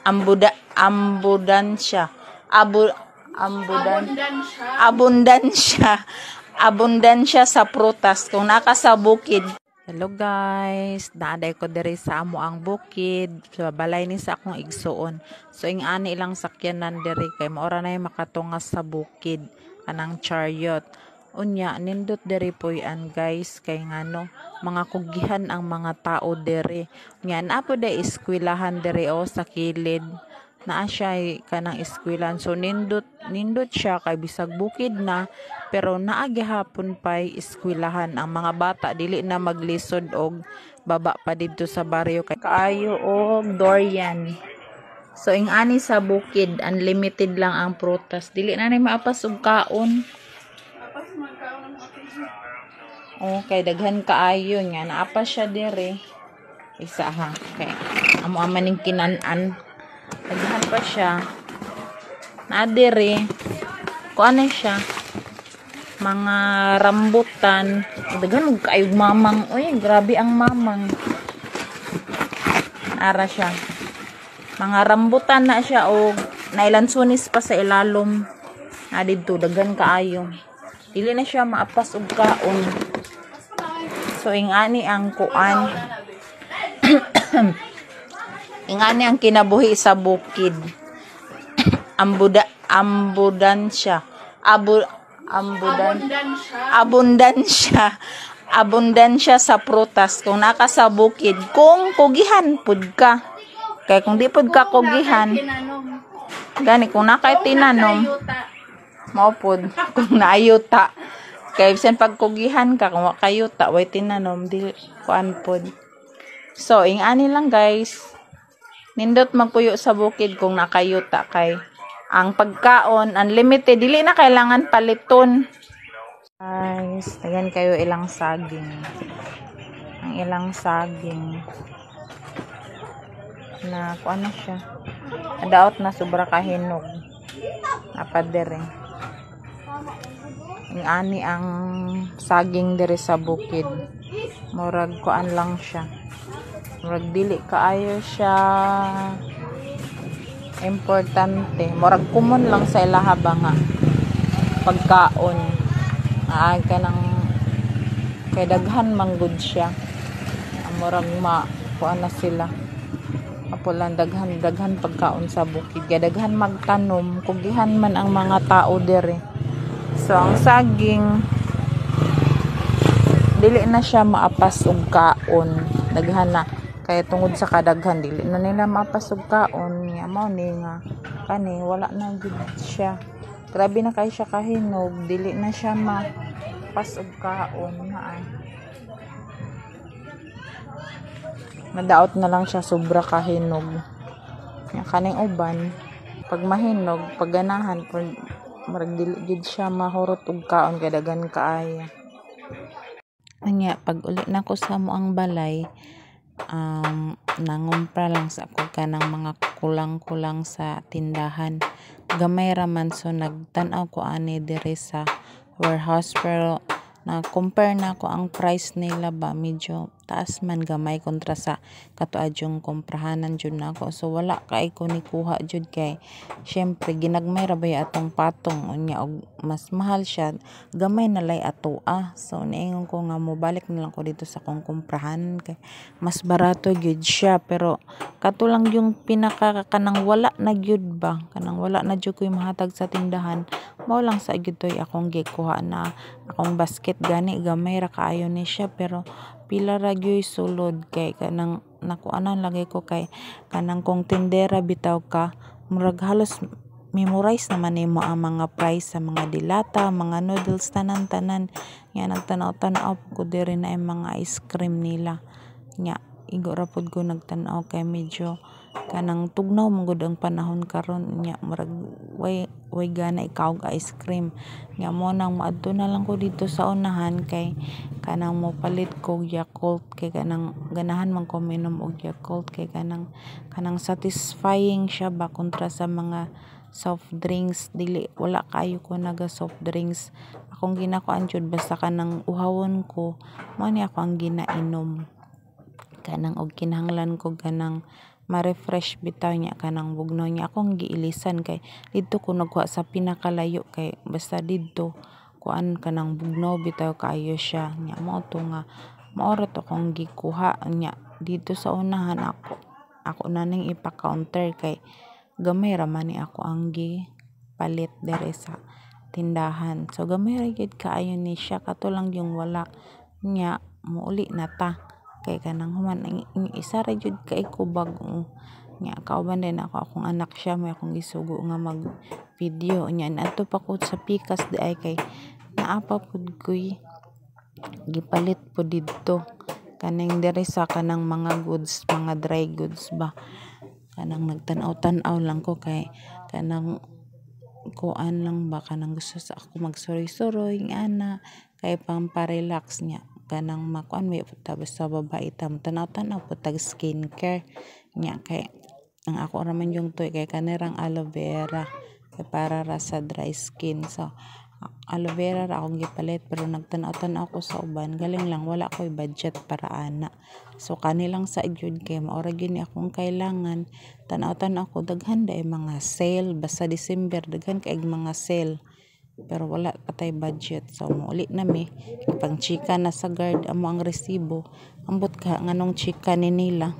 Ambuda ambudansya. Abu ambudan Abundansya. Abundansya. Abundansya sa prutas kung naka sa bukid. Hello guys, naaday ko diri sa amo ang bukid, sa balay ni sa akong igsuon. So ing ani ilang sakyanan diri kay maora na makatungas sa bukid kanang chariot. Unya nindot diri puy-an, guys, kay ngano mga kugihan ang mga tao diri. Unya naa po day eskwelahan diri o sa kilid, naa siya kanang eskwelan. So nindot nindot siya kay bisag bukid na pero naa gihapon pay eskwelahan. Ang mga bata dili na maglisod og baba pa didto sa baryo kay kaayo og durian. So ing ani sa bukid, unlimited lang ang prutas, dili na ni maapas og kaon. Apas magkaon ng mga. Okay, daghan kaayo nga naa pa siya dire. Isa ha. Kay amo aman ning kinan-an. Daghan pa siya. Naa dire. Kuan na siya. Mga rambutan. Daghan og kaayo mamang. Uy, grabe ang mamang. Ara siya. Mga rambutan na siya og nailansunis pa sa ilalom. Na didto daghan kaayo. Dili na siya maapas og kaon. So ingani ang kuan. Ingani ang kinabuhi sa bukid. Ambuda ambudansya. Abu ambudan Abundansya. Abundansya. Abundansya sa prutas kung naka sa bukid, kung kugihan pud ka. Kay kung di pud ka kugihan, Tinanom. Gani kung nakay tinanom, Yuta. Mao pod kung naayuta. Kay bisan pag kugihan ka, kung wa kayuta, way tinanom, di kuan pod. So ing-ani lang, guys. Nindot magpuyo sa bukid kung nakayuta kay ang pagkaon unlimited, dili na kailangan paliton. Guys, daghan kayo ilang saging. Ang ilang saging na kuan na siya. Daot na sobra kahinog. Napadere. Ang ani ang saging diri sa bukid. Murag kuan lang siya. Murag dili kaayo siya importante. Murag common lang sa ilaha ba nga pagkaon. Naa ka ng kay daghan man gud siya. Murag ma kuan na sila. Apo lang, daghan daghan pagkaon sa bukid. Kay daghan magtanom, kugihan man ang mga tao diri. So ang saging dili na siya maapas og kaon. Daghan na kaya tungod sa kadaghan, dili na nila maapas og kaon niya, mao ni nga kani wala na gud siya. Grabe na kay siya kahinog, dili na siya maapas og kaon na. Nadaot na lang siya, sobra kahinog. Nya kaning uban pag mahinog, pag ganahan pag murag dili gid siya mahurot og kaon kay daghan kaayo. Unya pag uli nako sa amoang balay, nangumpra lang sa ako kanang mga kulang-kulang sa tindahan. Gamay ra man, so nagtan-aw ko ani diri sa warehouse, pero na compare nako ang price nila ba, medyo taas man gamay kontra sa katuadyong komprahanan jud nako. So wala kay ko nikuha jud kay syempre ginagmay ra bay atong patong, unya og mas mahal siya, gamay na lay atoa. So niingon ko nga mobalik na lang ko dito sa akong komprahan kay mas barato gyud siya. Pero kato lang yung pinaka kanang wala na gyud ba, kanang wala na jud koy mahatag sa tindahan, mao lang sa gyud toy akong gikuha na akong basket. Gani gamay ra kaayo ni siya, pero pila ra gyud sulod kay kanang nakuanan lagi ko kay kanang kung tindera bitaw ka, murag halos memorize naman nimo ang mga price sa mga dilata, mga noodles, tanan-tanan. Nga nagtanaw-tanaw ko diri na yung mga ice cream nila. Nya igo ra pod ko nagtan-aw kay medyo kanang tugnaw man gud ang panahon karon, nya murag way gana ikaw og ice cream. Nya mo nang moadto na lang ko dito sa unahan kay kanang mopalit ko og Yakult kay kanang ganahan man ko minom og Yakult kay kanang satisfying siya ba kontra sa mga soft drinks. Dili, wala kaayo ko naga soft drinks. Akong ginakuan jud, basta kanang uhawon ko, mao ni ako ang ginainom. Kanang og kinahanglan ko kanang Ma-refresh bitaw niya kanang bugnaw niya. Akong giilisan kay didto ko nagkuha sa pinakalayo kay basta didto kuan kanang bugnaw bitaw kaayo siya. Nya mao to nga mao ra to akong gikuha. Nya didto sa unahan ako na ning ipa-counter kay gamay ra man ni ako ang gipalit diri sa tindahan. So gamay ra gyud kaayo ni siya, kato lang yung wala. Nya mouli na ta kay kanang human isa ra jud kay ko bag-o. Nya kauban din ako akong anak, siya may akong gisugo nga mag video. Nya naadto pa ko sa pikas diay kay naa pa pud koy gipalit pud didto kaning diri sa kanang mga goods, mga dry goods ba. Kanang nagtan-aw-tan-aw lang ko kay kanang kuan lang ba, kanang gusto sa ako magsuroy-suroy ana kay pampa-relax. Nya kanang makuan may basta babae ta, tan-aw-tan-aw pud tag skincare. Nya kay ang ako ra man yung tuoy kay kanirang aloe vera kay para ra sa dry skin. So aloe vera ra akong gipalit, pero nagtan-aw-tan-aw ko sa uban, galing lang wala koy budget para ana. So kani lang sa jud kay mao ra gyud ni akong kailangan. Tan-aw-tan-aw ko, daghan diay mga sale, basta December daghan kay mga sale, pero wala pa tay budget. So mouli na mi, ipang chika na sa guard amo ang resibo. Ambot ka nganong chika ni nila.